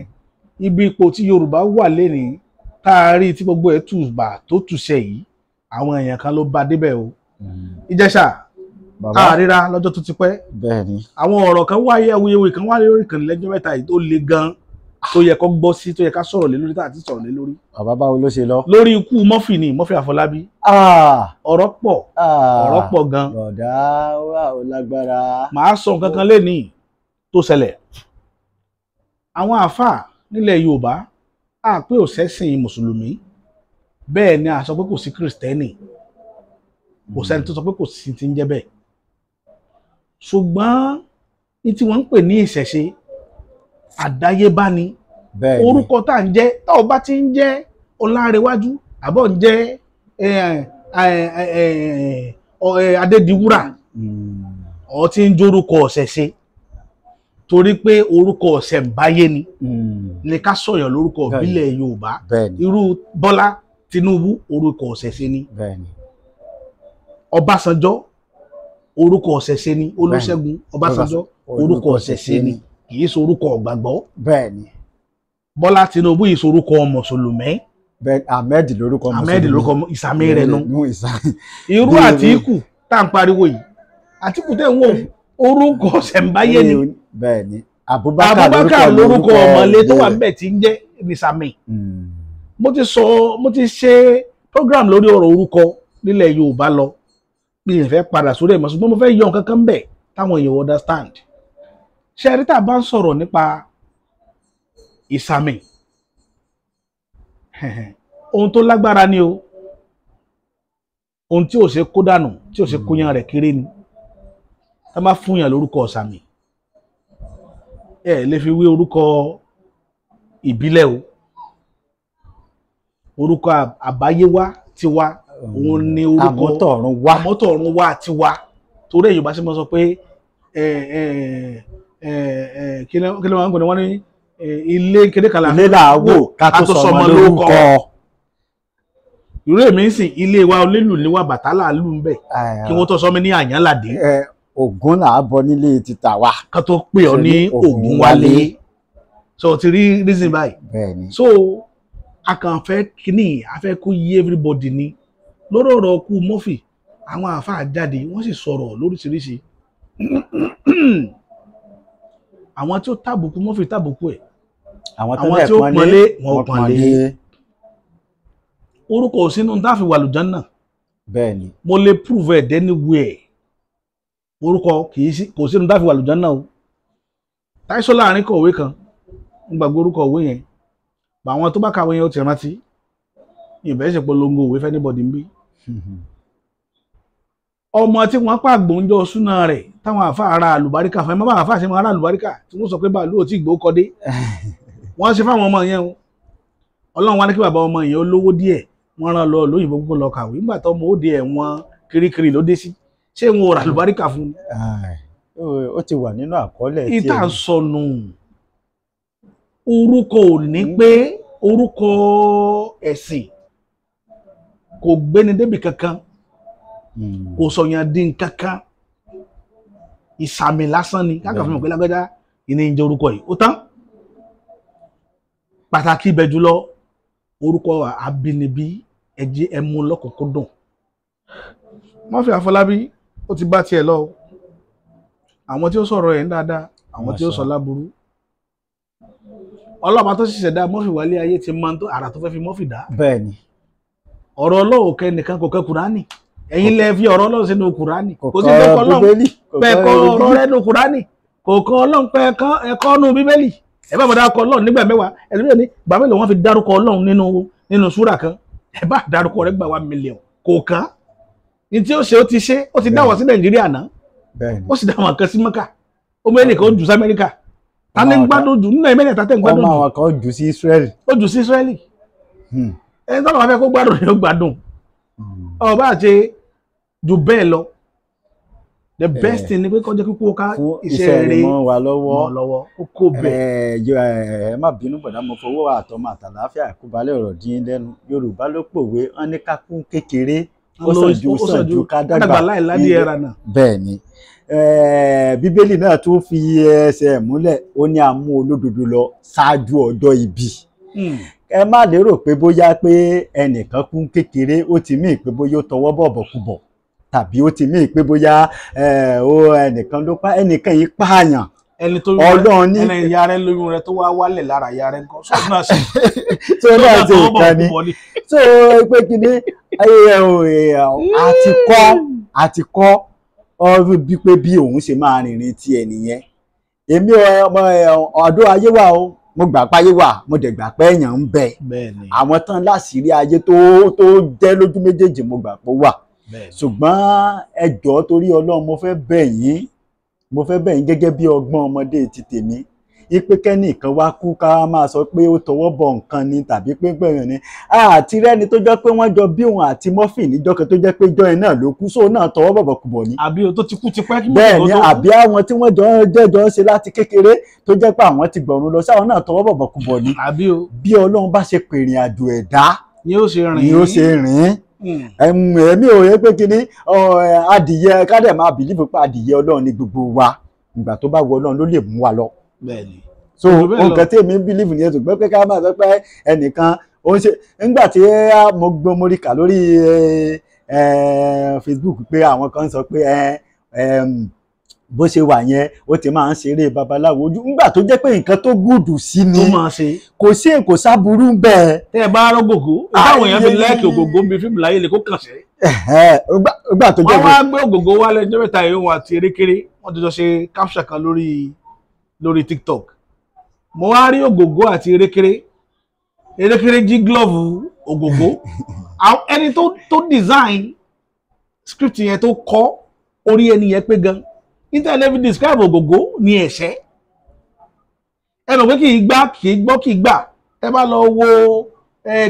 Ibi ipò tí Yorùbá wà lénìí tá a rí tí gbogbo ẹ̀ tùbà tó tùṣẹ̀ yìí, àwọn èèyàn kan ló bá débẹ̀ o. Ìjẹ̀ṣà àríra lọ́jọ́ tó ti pẹ́. Àwọn ọ̀rọ̀ kan wáyé, awuyewuye kan wáyé lórí ìkànnì lẹ́jọ́ mẹ́ta yìí tó le gan, tó yẹ kó gbọ́ sí, tó yẹ ká sọ̀rọ̀ lé lórí, tá àti sọ̀rọ̀ lé lórí. Bàbá báwo ló ṣe lọ. Lórí ikú Murphy ni, Murphy Àfọlábí. Ọ̀rọ̀ pọ̀, ọ̀rọ̀ pọ̀ gan. Bọ̀dá wà ó lágbára. Màá sọ nǹkan kan lénìí tó ṣẹlẹ̀. Àwọn àáfàá nílẹ̀ Yorùbá á pé ò sẹ́sìn Mùsùlùmí, bẹ́ẹ̀ ni a sọ pé kò sí Kìrìsìtẹ́nì, kò sẹ́ni tó sọ pé kò sí ti ń jẹ́ bẹ́ẹ̀. Ṣùgbọ́n ní tí wọ́n ń pè ní ìṣẹ̀ṣe àdáyébá ni. Orúkọ tá à ń jẹ́, tá ò bá ti ń jẹ́ Ọlárewájú àbọ̀ ń jẹ́ Adédiwúrà, ó ti ń jórúkọ ọ̀ṣẹ̀ṣe, torí pé orúkọ ọ̀ṣẹ̀ǹbáyé ni. Ní ká sọ̀yàn lórúkọ ìbílẹ̀ Yorùbá. Irú Bọ́lá Tinubu orúkọ ọ̀ṣẹ̀ṣe ni. Ọbásanjọ́ orúkọ ọ̀ṣẹ̀ṣe ni. Olúṣẹ́gun Ọbásanjọ́ Orúkọ ìṣẹ̀ṣe ni, kì í ṣe orúkọ ọ̀gbàgbọ́. Bẹ́ẹ̀ ni. Bọ́lá Tinubu yìí ṣe orúkọ mùsùlùmí. Bẹ́ẹ̀, Ahmed lórúkọ mùsùlùmí. Ahmed lórúkọ ìsàmì rẹ̀ nu. Irú Àtíkù tá à ń pariwo yìí, Àtíkù tẹ̀ ń wò, orúkọ ṣẹ̀ǹbáyé ni. Bẹ́ẹ̀ ni. Abubakar lórúkọ ọmọlé tó wà níbẹ̀ tí ń jẹ́ nìsàmì. Mo ti sọ, mo ti ṣe program lórí ọ̀rọ̀ orúkọ nílẹ̀ Yorùbá lọ, mi ì fẹ́ padà sórí ẹ̀ mọ́, ṣùgbọ́n mo fẹ́ yọ nǹkan kan bẹ̀ táwọn èèyàn understand. Ṣé ẹ rí, tá a bá ń sọ̀rọ̀ nípa ìsàmì, ohun tó lágbára ni o, ohun tí ò ṣe kó dànù, tí ò ṣe kóyan rẹ̀ kéré ni. Tá a bá fún yàn lórúkọ ìsàmì, ẹ lè fi wé orúkọ ìbílẹ̀ o. Orúkọ àbáyéwá tiwa, òun ni orúkọ àmọ́tọ̀run wá, àmọ́tọ̀run wá tiwa. Torí Yorùbá ṣe máa sọ pé kí ló máa ń pè ní, wọ́n ní ilé kéde kan ilé là á wò ká tó sọmọ lórúkọ. Irú èmi ń sìn, ilé wa onílù ní wa, bàtálà lù ń bẹ̀ kí wọ́n tó sọ mí ní Àyànládé. Ògún là á bọ nílé títà wa ká tó pè ọ́ ní Ògúnwálé. So ti rí reason báyìí. Bẹ́ẹ̀ni. So a kàn fẹ́ kíní, a fẹ́ kó yé everybody ni. Lórí ọ̀rọ̀ ọkú Murphy, àwọn àáfàá jáde, wọ́n sì sọ̀rọ̀ lóríṣiríṣi. Àwọn tí ó tàbùkù Murphy tàbùkù ẹ̀, àwọn tí ó pọ́nlé wọn pọ́nlé. Orúkọ sínú tá a fi wà lùjánà. Bẹ́ẹ̀ni. Mo lè prove ẹ̀ anywhere. Orúkọ kò sínú tá a fi wà lùjánà o. Táísọ́ láàrin kọ̀wé kan, ń gbàgbé orúkọ òwe yẹn, àwọn tó bá kàwé yẹn ó ti rántí. Ìbẹ́ ṣe polongo òwe fẹ́ anybody ń bí. Ọmọ tí wọ́n pàgbó ń jọ súná rẹ̀ táwọn àfa ara àlùbáríkà fún ẹ, má bá àfa ṣe máa ara àlùbáríkà tí wọ́n sọ pé bàálù ò tí ì gbó kọ́dé. Wọ́n ṣe fáwọn ọmọ yẹn o. Ọlọ́run wá ní kí bàbá ọmọ yẹn ó lówó díẹ̀, wọ́n rán lọ lóyìnbó gbogbo lọ kàwé. Nígbà tó ọmọ ó de ẹ̀wọ̀n kirikiri ló dé sí, ṣé wọn ò ra àlùbáríkà fún un? Ó ti wà nínú àkọọ́lẹ̀ tí ìta sọnù. Orúkọ ò ní pé orúkọ ẹ̀sìn kò gbéni débì kankan, kò sọ̀yàn dín kankan, ìsàmì lásán ni. Káàkiri fún mi pé lágbájá ìní ìjẹ orúkọ yìí ó tán. Pàtàkì ibẹ̀ jùlọ, orúkọ àbínibí ẹjẹ ẹmu lọ́kùnkúndùn. Murphy Àfọlábí ó ti bá tiẹ̀ lọ. Àwọn tí ó sọ̀rọ̀ ẹ̀ ń dáadáa, àwọn tí ó sọ láburú. Ọlọ́pàá tó ṣẹ̀ṣẹ̀ dá Murphy wálé ayé ti máa ń tó àrà tó fẹ́ fi Murphy dá. Bẹ́ẹ̀ni. Ọ̀rọ̀ Ọlọ́run kẹ nìkan kò kẹ Kùránì. Ẹ̀yin lẹ fi ọ̀rọ̀ Ọlọ́run sínú Kùránì. Kò sí tó kọ Ọlọ́run pẹ́ kọ ọ̀rọ̀ rẹ̀ nínú Kùránì. Kò kọ Ọlọ́run pẹ́ ẹ̀kọ́ nínú Bíbélì. Ẹ bá bàdá kọ Ọlọ́run nígbà mẹ́wàá. Ẹlòmíràn ní gbà mélòó wọ́n fi dárúkọ Ọlọ́run nínú súrà kan. Ẹ bá dárúkọ rẹ̀ gbà 1 million. Kò kàn. Ní tí ó ṣe ó ti ṣe, ó ti dáwọ̀ sí Nàìjíríà náà. Ó sì dáwọn kan sí Mẹ́kà. Ó mú ẹnìkan ó jù sí Amẹ́ríkà. Ta ni ń gbádùn jù nínú ẹ̀mẹ́lẹ̀ tá tẹ̀ ń gbádùn jù? Ọmọ àwọn kan jù sí Ísírẹ́lì. Ó jù sí Ísírẹ́lì. Ẹni tọ́lọ̀ wá fẹ́ kó gbádùn ni ó gbádùn. Ọba àti jù bẹ́ẹ̀ lọ. The best thing ni pé kọjá kíkú ká iṣẹ́ rere mọ́ wa lọ́wọ́. Ó kó bẹ́ẹ̀. Ẹ má bínú bọ̀dá, mo fowó àtọmọ àtàláfíà kúbalẹ̀ ọ̀rọ̀ dín lẹ́nu. Yorùbá ló pòwe, wọ́n ní ká kú kékeré ó sàn ju ká dàgbà láì ládìí ẹ̀rà náà. Bẹ́ẹ̀ ni. Bíbélì náà tún fi ẹsẹ̀ múlẹ̀, ó ní a mú olódodo lọ ṣáájú ọjọ́ ibi. Ẹ má lérò pé bóyá pé ẹnìkan kú kékeré ó ti mí pé bóyá ó tọwọ́ bọ̀bọ̀ kúbọ̀, tàbí ó ti mí pé bóyá ẹnìkan ló pa ẹnìkan yìí pààyàn. Ẹni tó Ọlọ́run ní ẹni ìyá rẹ lóyún rẹ tó wá wálẹ̀ lára ìyá rẹ ńkọ́ sọ́ọ̀tún náà sí. Tó náà ṣe ìkànnì tó pé kí ni àti kọ́ ọrú bí pé bí òun ṣe máa rìnrìn tiẹ̀ nìyẹn. Èmi ọmọ ọdún ayé wa o, mo gbà páyé wà, mo dẹ̀ gbà pé èèyàn ń bẹ. Àwọn tán láṣìírí ayé tó jẹ́ lójú méjèèjì, mo gbà pé ó wà. Ṣùgbọ́n ẹ jọ̀ọ́ torí Ọlọ́run, mo fẹ́ bẹ̀ yín, mo fẹ́ bẹ̀ yín gẹ́gẹ́ bí ọgbọ́n ọmọdé ti tèmi. Ipe kẹ́nìkan wá kú ká máa sọ pé ó tọwọ́ bọ nǹkan ni tàbí pé gbẹ̀yàn ni. Àti rẹ́ni tó jẹ́ pé wọ́n jọ bí òun àti Murphy níjọ́ kan tó jẹ́ pé jọ́ ẹ náà ló kú, sóun náà tọwọ́ bọ̀bọ̀ kùbọ̀ ni. Àbí o tó ti kú tipẹ́ kí Bẹ́ẹ̀ ni, àbí àwọn tí wọ́n jọ jẹ́jọ́ ṣe láti kékeré tó jẹ́ pé àwọn ti gbọ̀run lọ, sáwọn náà tọwọ́ bọ̀bọ̀ kùbọ̀ ni. Àbí o. Bí Ọlọ́run bá ṣe pèrìn àjò ẹ̀dá ni ó ṣe rìn. Ni ó ṣe rìn. Èmi ò yẹ pé kíní adìyẹ kádẹ̀ máa bìlífù pé adìyẹ Ọlọ́run ni gbogbo wa. Ìgbà tó bá wọ Ọlọ́run ló lè mú wa lọ. Bẹ́ẹ̀ni. So Kò jù bẹ́ẹ̀ lọ. nǹkan tí èmi ń believe nìyẹn, tó gbọ́ pé ká máa sọ pé ẹnìkan ó ń ṣe nígbà tí mo gbọ́, mo rí kà lórí Facebook pé àwọn kan sọ pé bó ṣe wà yẹn, ó ti máa ń ṣeré babaláwo ojú, nígbà tó jẹ́ pé nǹkan tó gùdù sí ni tó máa ṣe. Kò sí, kò sáburú bẹ́ẹ̀. Tẹ́ ẹ bá rọ́gògó, táwọn èèyàn fi lẹ́ẹ̀kì ògògó ń bi fíìmù láyé lè kó kàn sí. Nígbà tó jẹ́ Wọ́n wá gbé ògògó wá lẹ́jọ́ mẹ́ta yìí, wọn àti erékeré wọ́n ti jọ ṣe caption kan lórí TikTok. Mo wá rí ògògó àti erékeré, erékeré jí glove ògògó. Ẹni tó design script yẹn, tó kọ orí ẹni yẹn pé gan internet fi describe ògògó ní ẹ̀ṣẹ́. Ẹ mọ̀ pé kì í gbá, kì í gbọ́, kì í gbà. Ẹ bá lọ wo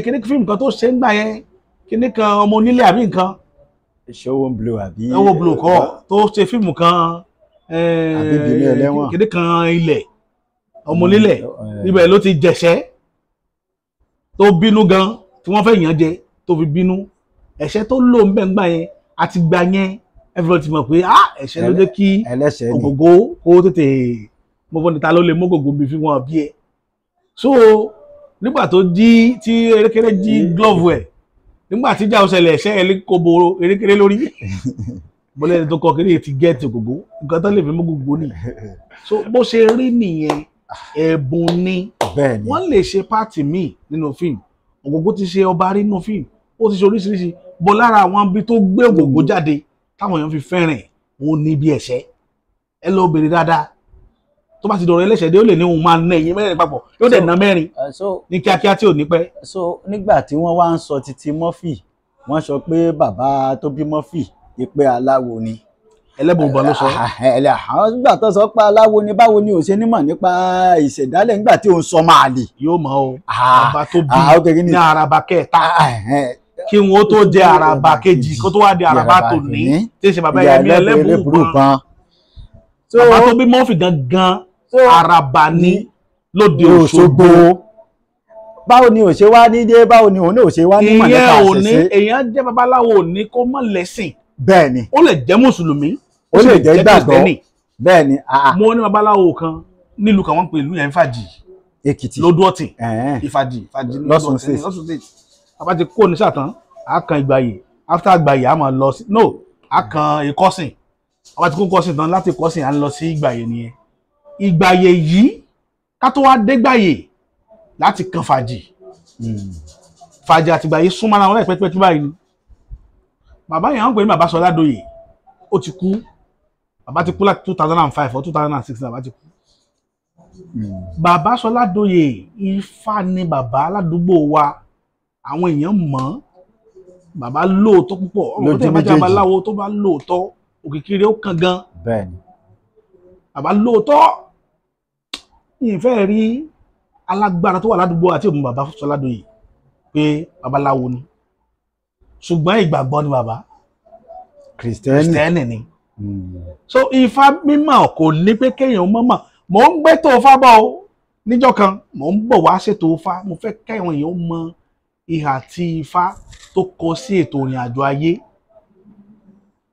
kíní fíìmù kan tó ṣe ń gbà yẹn, kíní kan ọmọ onílé àbí nǹkan. Ṣọwọ́ ń blow àbí? Ẹwọ blow kọ, tó ṣe fíìmù kan. Àbí Ìbínú Ẹlẹ́wọ̀n. Kíní kan ilẹ̀ ọmọ onílẹ̀, ibẹ̀ ló ti jẹ̀ṣẹ́ tó bínú gan, tí wọ́n fẹ́ yàn jẹ, tó fi bínú. Ẹ̀ṣẹ́ tó lò ń bẹ̀ ń gbà yẹn àti gbà yẹn, everybody ti mọ̀ pé ah, ẹ̀ṣẹ́ ló jẹ́ kí ẹlẹ́ṣẹ̀ ni. Ògògó kó tètè mo fọ́n ní ta ló lè mú ògògó bí fi wọn bí ẹ. So nígbà tó jí, tí erékeré jí glove ẹ̀, nígbà tí ìjà òṣèlè, ẹ̀ṣẹ́ ẹ̀ kó bo erékeré lórí bọ́lá. Ẹni tó kọ kiri ti gẹ́ẹ̀tì ògògó, nǹkan tó lè fi mú ògògó nìyí. So bó ṣe rí nìyẹn, ẹ̀bùn ni. Bẹ́ẹ̀ ni. Wọ́n lè ṣe part míì nínú fíìmù. Ògògó ti ṣe ọba rí nínú fíìmù, ó ti ṣe oríṣiríṣi bó. Lára àwọn ibi tó gbé ògògó jáde táwọn èèyàn fi fẹ́ràn ẹ̀, òun ní bí ẹ̀ṣẹ́. Ẹ lọ bèrè dáadáa, tó bá ti dọ̀rọ̀ ẹlẹ́ṣẹ̀ dé, ó lè ní òun máa ná ẹ̀yìn mẹ́rin papọ̀, yóò dẹ̀ ná mẹ́rin So ní kíákíá tí ò ní pẹ́. So nígbà tí wọ́n wá ń sọ títí Murphy, wọ́n sọ pé bàbá tó bí Murphy, ìpè aláwo ni. Ẹlẹ́bùnbọn ló sọ. Ẹlẹ́ àwọn nígbà tó sọ pé aláwo ni, báwo ni ò ṣe nímọ̀ nípa ìṣẹ̀dálẹ̀ nígbà tí òun sọ máa lè? Yóò mọ̀ o. Bàbá tó bí Ok, kí ni? ní araba kẹta, kí wọn ó tó jẹ araba kejì, kó tó wá di araba tòní tí ń ṣe bàbá Yẹmí Ẹlẹ́bùúbọn. Bàbá tó bí Murphy gangan, araba ní lóde Òṣogbo. Báwo ni ò ṣe wá ní dé, báwo ni òun náà ò ṣe wá nímọ̀ nípa Ìyẹn ò ní àṣẹṣe? Èèyàn jẹ́ babaláwo ò ní kó mọ̀ lẹ́sìn. Bẹ́ẹ̀ ni. Ó lè jẹ́ mùsùlùmí, Ó sì lè jẹ́ gbàgbọ́. Kristẹni. Bẹ́ẹ̀ ni, ah. Mo ní babaláwo kan nílùú kan, wọ́n ń pè ìlú yẹn Ìfàjì. Èkìtì. Lódó Ọ̀tìn. Ẹ̀hẹ́n. Ìfàjì, Ìfàjì ní Lọ́sùn Lódó Ọ̀tìn, State. Lọ́sùn State. Bàbá ti kó ní sàtàn, á kan Ìgbàyè. After Ìgbàyè, á máa lọ sí, no, á kan Ìkọ́sìn. Bàbá ti kó Ìkọ́sìn tán, láti Ìkọ́sìn, á ń lọ sí Ìgbàyè nìyẹn. Ìgbàyè yìí, ká tó wá dé Gbàyè láti kan Fàjì. Fàjì àti Ìgbàyè súnmọ́ ara wọn láì pẹ́pẹ́ tí báyìí ni. Bàbá yẹn, wọ́n pè ní bàbá Sọládòyè. Ó ti kú. Bàbá ti kú láti 2005 or 2006, bàbá ti kú. Bàbá Sọládòyè, Ifá ni bàbá aládùúgbò wa. Àwọn èèyàn mọ̀ ọ́n. Bàbá lóòótọ́ púpọ̀. Ọmọ tó Lójú tẹ̀ bá jẹ́ méjèèjì. babaláwo tó bá lóòótọ́, òkìkí rẹ̀ ó kàn gan. Bẹ́ẹ̀ ni. Bàbá lóòótọ́. Ìfẹ́ rí alágbára tó wà ládùúgbò àti òun bàbá Sọládòyè pé babaláwo ni, ṣùgbọ́n ìgbàgbọ́ ni bàbá. Kìrìsìtẹ́nì. Kristẹni ni. So Ifá mímọ̀ kò ní pé kéèyàn mọ̀mọ̀. Mò ń gbé tó Ifá bọ̀ o. Níjọ́ kan mò ń bọ̀ wá ṣètò Ifá. Mo fẹ́ kẹ́wọn èèyàn mọ ìhà tí Ifá tó kọ sí ètò ìrìn àjò ayé.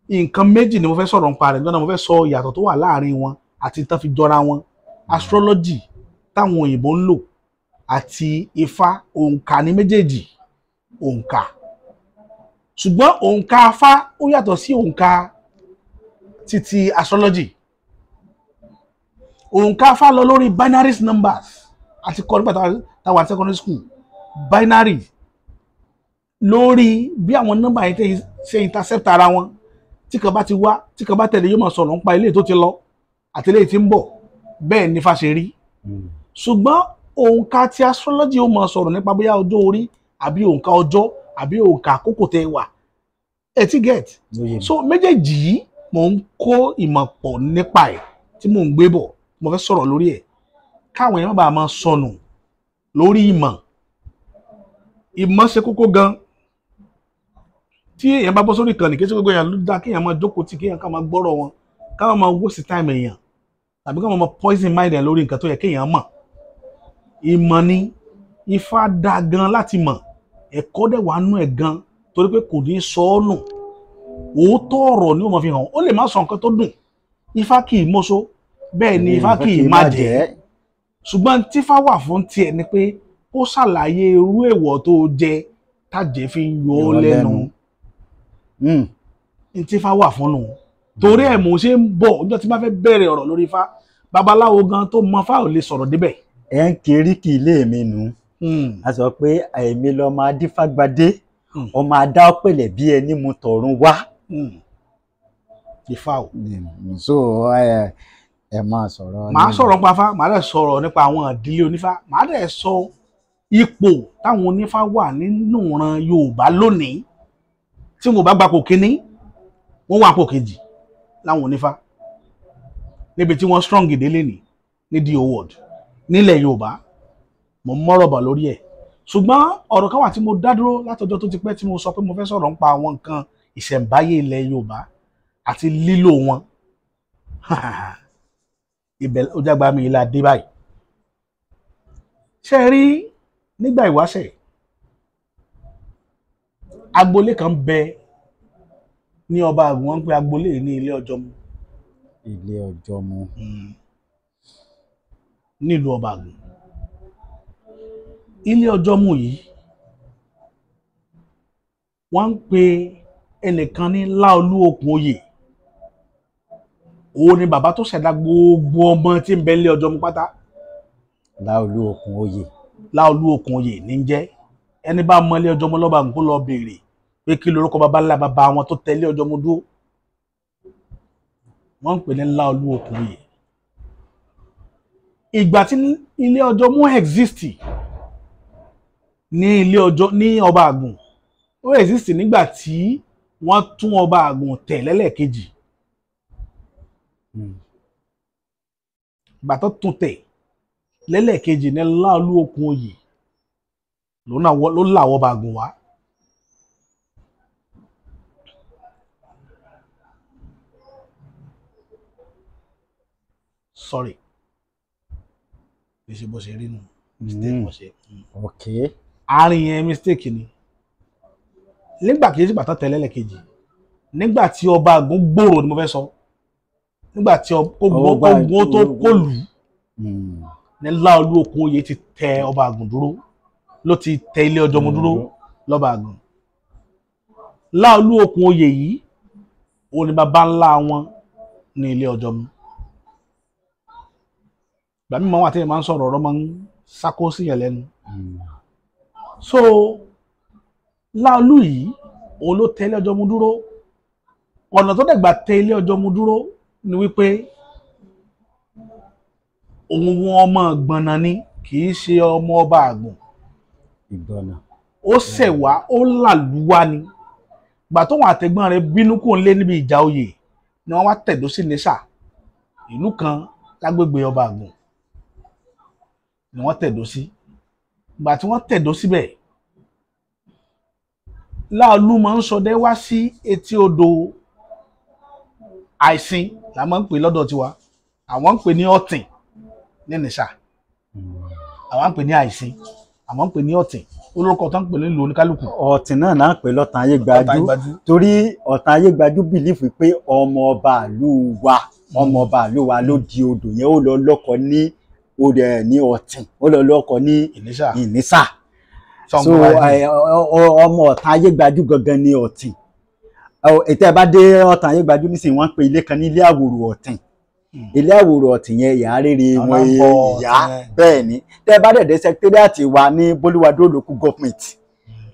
Nǹkan méjì ni mo fẹ́ sọ̀rọ̀ nípa rẹ̀ lọ́nà. Mo fẹ́ sọ ìyàtọ̀ tó wà láàrin wọn àti tán fi jọra wọn, astrology táwọn òyìnbó ń lò àti Ifá. Òǹkà ní méjèèjì, òǹkà, ṣùgbọ́n òǹkà Ifá ó yàtọ̀ sí òǹkà títí astrology. Òǹkà Ifá lọ lórí binary numbers àti kọ́ nígbà táwa ní secondary school, binary, lórí bí àwọn nọ́mbà yẹn tẹ́ ṣe intercept ara wọn. Tí kan bá ti wá, tí kan bá tẹ̀lé, yóò máa sọ̀rọ̀ nípa ilé tó ti lọ àti ilé tí ń bọ̀. Bẹ́ẹ̀ ni Ifá ṣe rí. Ṣùgbọ́n òǹkà tí astrology, ó máa sọ̀rọ̀ nípa bóyá ọjọ́ orí àbí òǹkà ọjọ́ àbí òǹkà àkókò tẹ́ wà. Ẹ ti get? Lóye mi. So méjèèjì yìí, mò ń kó ìmọ̀ pọ̀ nípa ẹ̀ tí mò ń gbé bọ̀. Mo fẹ́ sọ̀rọ̀ lórí ẹ̀ káwọn èèyàn má bàa máa sọnù lórí ìmọ̀. Ìmọ̀ ṣe kókó gan. Tí èèyàn bá bọ́ sórí ìkànnì, kí ṣe gbogbo èèyàn ló dá kéèyàn máa jókòó tì, kéèyàn ká máa gbọ́rọ̀ wọn, ká máa waste time èèyàn tàbí ká máa poison mind ẹ̀ lórí nǹkan tó yẹ kéèyàn mọ̀. Ìmọ̀ ni. Ifá dá gan láti mọ̀. Ẹ̀kọ́ dẹ̀ wà nú ẹ̀ gan, torí pé kò ní sọ ọ́ nù. Òótọ́ ọ̀rọ̀ ni ó máa fi hàn. Ó lè má sọ nǹkan tó dùn. Ifá kì í mọ́ṣó. Bẹ́ẹ̀ ni Ifá kì í má jẹ́. Ṣùgbọ́n tífá wà fún tiẹ̀ ni pé ó ṣàlàyé irú èèwọ̀ tó jẹ tájẹ́ fi ń yọ ọ́ lẹ́nu. Tífá wà fún nù. Torí ẹ̀ mò ń ṣe ń bọ̀ ọjọ́ tí bá fẹ́ bẹ̀rẹ̀ ọ̀rọ̀ lórí Ifá, babaláwo gan tó mọ Ifá ò lè sọ̀rọ̀ débẹ̀. Ẹ ń kiri kì í lé mi nù. A sọ pé èmi lọmọ adífágbadé, ọmọ adá ọ̀pẹ̀lẹ̀ bí ẹni mu tọ̀run wá. Ifá o. So ẹ máa sọ̀rọ̀. Màá sọ̀rọ̀ nípa Ifá, màá dẹ̀ sọ̀rọ̀ nípa àwọn ìdílé onífá, màá dẹ̀ sọ ipò táwọn onífá wà nínú ìran Yorùbá lónìí. Tí wọn ò bá gbapò kínní, wọ́n wà pò kejì láwọn onífá. Níbi tí wọ́n strong délé ní ní the world nílẹ̀ Yorùbá, mo mọ́rọ̀ bà lórí ẹ̀. Ṣùgbọ́n ọ̀rọ̀ kan wà tí mo dá dúró látọjọ́ tó ti pẹ́ tí mo sọ pé mo fẹ́ sọ̀rọ̀ nípa àwọn nǹkan ìṣẹ̀ǹbáyé ilẹ̀ Yorùbá àti lílò wọn. Ibẹ̀ ó jágba mi ìlà dé báyìí. Ṣé ẹ rí nígbà ìwáṣẹ̀, agboolé kan bẹ ní ọba àgùn, wọn ń pe agboolé ní ilé Ọjọ́mu. Ilé Ọjọ́mu. Nílùú ọba àgùn. Ilé Ọjọ́mu yìí wọ́n ń pe ẹnìkan ní Láolú Okùn Oyè. Òun ni bàbá tó ṣẹ̀dá gbogbo ọmọ tí ń bẹ ilé Ọjọ́mu pátá. Láolú Okùn Oyè. Láolú Okùn Oyè ní jẹ́. Ẹni bá mọ ilé Ọjọ́mu lọ́ba nǹkó lọ béèrè pé kí lorúkọ bàbá ńlá bàbá wọn tó tẹ ilé Ọjọ́mu dúró. Wọ́n ń pè ní Láolú Okùn Oyè. Ìgbà tí ilé Ọjọ́mu exist ní ilé ọjọ́ ní ọba àgùn, ó exist nígbà tí wọ́n tún ọba àgùn tẹ̀ lẹ́lẹ́kejì. Ìgbà tó tún tẹ̀ lẹ́lẹ́kejì ní Láolú Okùn Oyè ló làwọ̀ ọba àgùn wá. Sorry, bí ṣe bó ṣe rí nù, mistake mo ṣe. Okay. Àárín yẹn mistake ni. Nígbà kejì bàtà tẹ̀lé lẹ́kejì, nígbà tí ọba àgùn gbòòrò ni mo fẹ́ sọ, nígbà tí ogun tó kọlù ní Láolú Okùn Oyè ti tẹ ọba àgùn dúró, ló ti tẹ ilé Ọjọ́mu dúró lọ́ba àgùn. Láolú Okùn Oyè yìí òun ni bàbá ńlá wọn ní ilé Ọjọ́mu. Ìgbà mímọ́ wà tí èèyàn máa ń sọ̀rọ̀ ọ̀rọ̀ máa ń sákó sí yẹn lẹ́nu. So Láolú yìí òun ló tẹ ilé Ọjọ́mu dúró. Ọ̀nà tó dẹ̀gbà tẹ ilé Ọjọ́mu dúró ni wípé òun wọn ọmọ gbọ̀nà ni, kì í ṣe ọmọ ọba àgùn. Ó ṣẹ̀wá ó làlúwá ni. Ìgbà tóun àtẹ̀gbọ́n rẹ̀ bínú kò ń lé níbi ìjà oyè ni wọ́n wá tẹ̀dó sí Ìnísà, ìlú kan lágbègbè ọba àgùn ni wọ́n tẹ̀dó sí. Ìgbà tí wọ́n tẹ̀dó síbẹ̀, Láolú máa ń ṣọdẹ wá sí etí odò Àìsìn la máa ń pè lọ́dọ̀ tiwa, àwọn ń pè ní Ọ̀tìn ní Ìnísà, àwọn ń pè ní Àìsìn, àwọn ń pè ní Ọ̀tìn. Olórúkọ tó ń pè nílùú oníkálukú. Ọ̀tìn náà náà ń pè lọ́tàn ayé gbajú, torí Ọ̀tàn ayé gbajú bìlífù pé ọmọ ọba ìlú wa, ọmọ ọba ìlú wa ló di odò yẹn, ó lọ lọ́kọ ní odò ní Ọ̀tìn, ó lọ lọ́kọ ní Ìnísà. So ọmọ Ọ̀tàn ayé gbajú gangan ní Ọ̀tìn. Ètò ẹ bá dé Ọ̀tàn ayé gbajú nísìnyí, wọ́n ń pe ilé kan ní ilé àwòrò Ọ̀tìn. Ilé àwòrò Ọ̀tìn yẹn ìyá rere wọn ìyá bẹ́ẹ̀ ni. Tẹ́ bá dẹ̀dẹ̀ sẹkítẹ́rìàtì wa ní Bólúwadó local government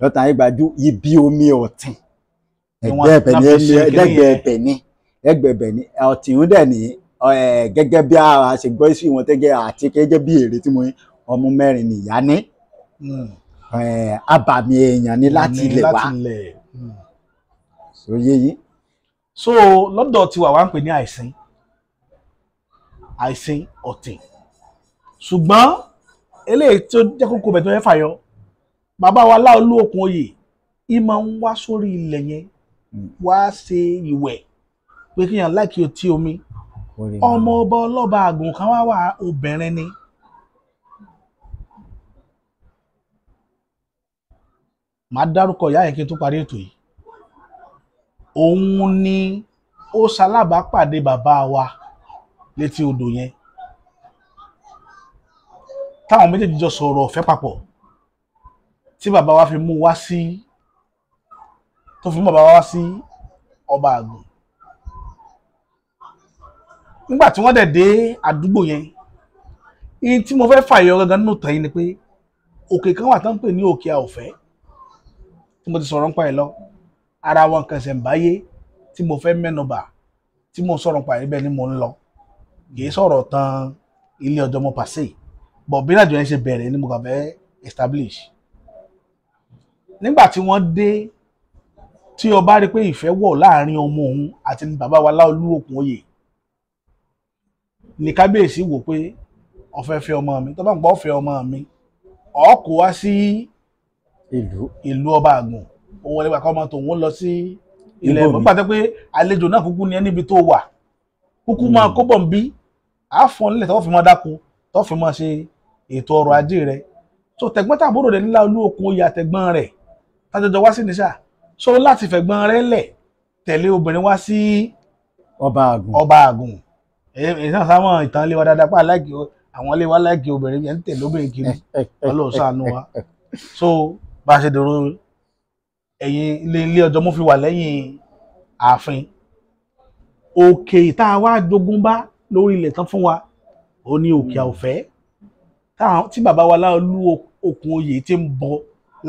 lọ́tàn ayé gbajú, ibi omi Ọ̀tìn ẹgbẹ́ ẹ̀bẹ̀ ni, ẹgbẹ́ ẹ̀bẹ̀ ni Ọ̀tìn ń dẹ̀ ní. Gẹ́gẹ́ bí a ṣe gbọ́ sí wọn tẹ́gẹ́ àti gẹ́gẹ́ bí èrè tí mo ní, ọmọ mẹ́rin nìyá ní, abàmì èèyàn ní láti ilẹ̀ wá. Sóyè yìí. So lọ́dọ̀ tiwa wá ń pè ní Àìsìn, Àìsìn Ọ̀tìn. Ṣùgbọ́n eléyìí tó jẹ́ kókó bẹ̀ tó fẹ́ fàyọ, bàbá wa Láolú Okùn Oyè ìmọ̀ ń wá sórí ilẹ̀ yẹn wá ṣe ìwẹ̀ pé kíyàn láìkí otí omi. Ọmọ ọba ọlọ́ba àgùn kan wá wà, obìnrin ni. Màá dárúkọ ìyá yẹn kí n tó parí ètò yìí. Òun ni ó ṣalábàápàdé bàbá wa létí odò yẹn, táwọn méjèèjì jọ sọ̀rọ̀ ọ̀fẹ́ papọ̀, tí bàbá wa fi mú wá sí, tó fi mú bàbá wa wá sí Ọba Àgùn. Nígbà tí wọ́n dẹ̀ dé àdúgbò yẹn, ihun tí mo fẹ́ fàyọ gangan nínú tàn yín ni pé òkè kan wà tó ń pè ní Òkè Àòfẹ́ tí mo ti sọ̀rọ̀ nípa ẹ̀ lọ. Ara wọn kan ṣẹ̀ǹbáyé tí mo fẹ́ mẹ́nubà tí mo sọ̀rọ̀ nípa ẹ̀ bẹ́ẹ̀ ni mo ń lọ, kì í sọ̀rọ̀ tán ilé ọjọ́ mo pàṣẹ bọ̀ bí ìrìnàjò yẹn ṣe bẹ̀rẹ̀ ni mo kàn fẹ́ establish. Nígbà tí wọ́n dé, tí ọba rí pé ìfẹ́ wọ̀ láàrin ọmọ òun àti bàbá wa Láolú Òkúnoyè, ní kábíyèsí wò pé ó fẹ́ fẹ́ ọmọ mi, tó bá ń gbọ́ fẹ́ ọmọ mi, ó kó wá sí ìlú Ọba Àgùn, òun wọlé gbàgbọ́ ọmọ tòun lọ sí ilẹ̀ ìbò. Nígbà tó pé àlejò náà kúkú ní ẹ níbi tó wà, kúkú máa kó bọ̀ ń bí àáfọ̀ nílẹ̀ tó fi máa dáko, tó fi máa ṣe ètò ọrọ̀ ajé rẹ̀. So tẹ̀gbọ́n tàbúrò rẹ̀ ní Láolú Òkúnoyè àtẹ̀gbọ́n rẹ̀ tájọjọ wá sí níṣà, so láti fẹ̀gbọ́n rẹ̀ lẹ̀ tẹ̀lé obìnrin wá sí Ọba Àgùn. Èyí náà sáwọn ìtàn ilé wa dáadáa pa láìkí àwọn ilé wa láìkí obìnrin yẹn ń tẹ̀lé obìnrin kiri, Ọlọ́run ṣàánú wa. So bá a ṣe dèrò ẹ̀yìn ilé ọjọ́ mú fi wà lẹ́yìn ààfin. Òkè tá a wá jogún bá lórí ilẹ̀ tán fún wa, ó ní Òkè Àòfẹ́ tí bàbá wa Láolú Òkúnoyè ti ń bọ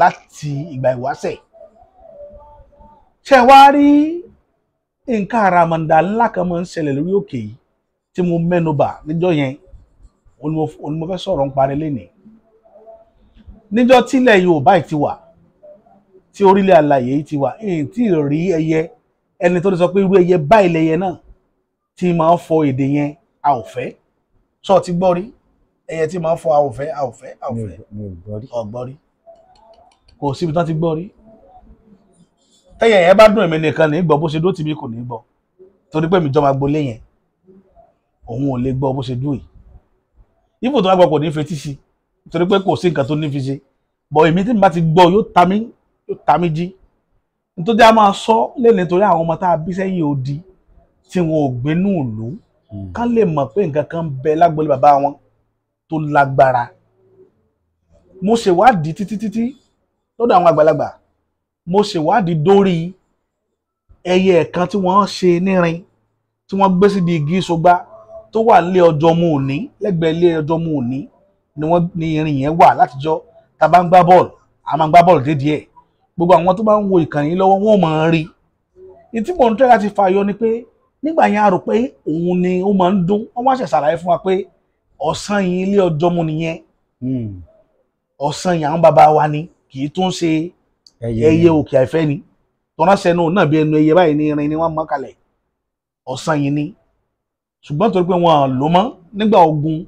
láti ìgbà ìwáṣẹ̀. Ṣé wá rí nǹkan àràmàǹdà ńlá kan máa ń ṣẹlẹ̀ lórí òkè yìí tí mo mẹ́nubà níjọ́ yẹn, òun ni mo fẹ́ sọ̀rọ̀ ń parí lénìí. Níjọ́ tílẹ̀ Yorùbá yìí ti wà, tí orílẹ̀ alàyè yìí ti wà, èyí tí rí ẹyẹ ẹni tó lè sọ pé irú ẹyẹ báyìí lẹyẹ náà tí máa ń fọ èdè yẹn a ò fẹ́. Sọ ti gbọ́ rí ẹyẹ tí máa ń fọ a ò fẹ́, a ò fẹ́, a ò fẹ́? Ọ̀gbọ́ rí, kò síbi tán ti gbọ́ rí. Tẹ́yẹ̀ yẹn bá dùn èmi nìkan ní gbọ́, bó ṣe dó tì mí kò ní gbọ́, torí pé mi jọba gbolé yẹn, òun ò lè gbọ́ bó ṣe dùn yìí. Ibò tó bá gbọ́ kò ní fetí sí, torí pé kò sí nǹkan tó ní fi ṣe. Bọ̀ èmi tí mi bá ti gbọ́ yóò ta mí jí. Nítorí a máa sọ lẹ́nu nítorí àwọn ọmọ tá a bí sẹ́yìn odi tí wọn ò gbénú ìlú, kán lè mọ̀ pé nǹkan kan ń bẹ lágbolé bàbá wọn tó lágbára. Mo ṣèwádìí títí títí lọ́dọ̀ àwọn àgbàlagbà, mo ṣèwádìí dórí ẹyẹ kan tí wọ́n ṣe nírin tí wọ́n gbé síbi igi sọgbà tó wà nílé ọjọ́ mu òní, lẹ́gbẹ̀ẹ́ ilé ọjọ́ mu òní ni wọ́n ní irin yẹn wà látijọ́. Tá a bá ń gbá bọ́ọ̀lù, a máa ń gbá bọ́ọ̀lù dédìí ẹ̀. Gbogbo àwọn tó bá ń wo ìkànnì lọ́wọ́ wọn ò máa ń rí i. Tí mò ń tẹ́ láti fàyọ ni pé nígbà yẹn a rò pé òun ni ó máa ń dún, wọ́n wá ṣẹ̀ ṣàlàyé fún wa pé ọ̀sán yìí ilé ọjọ́ mu nìyẹn, ọ̀sán yìí àwọn bàbá wa ni, kì í tún ṣe ẹyẹ Òkè Àìfẹ́ ni. Tọ́nà sẹ́nu náà bí ẹnu ẹyẹ báyìí ní irin ni wọ́n mọ́ kalẹ̀, ọ̀sán yìí ni. Ṣùgbọ́n torí pé wọ́n lò mọ́ nígbà ogun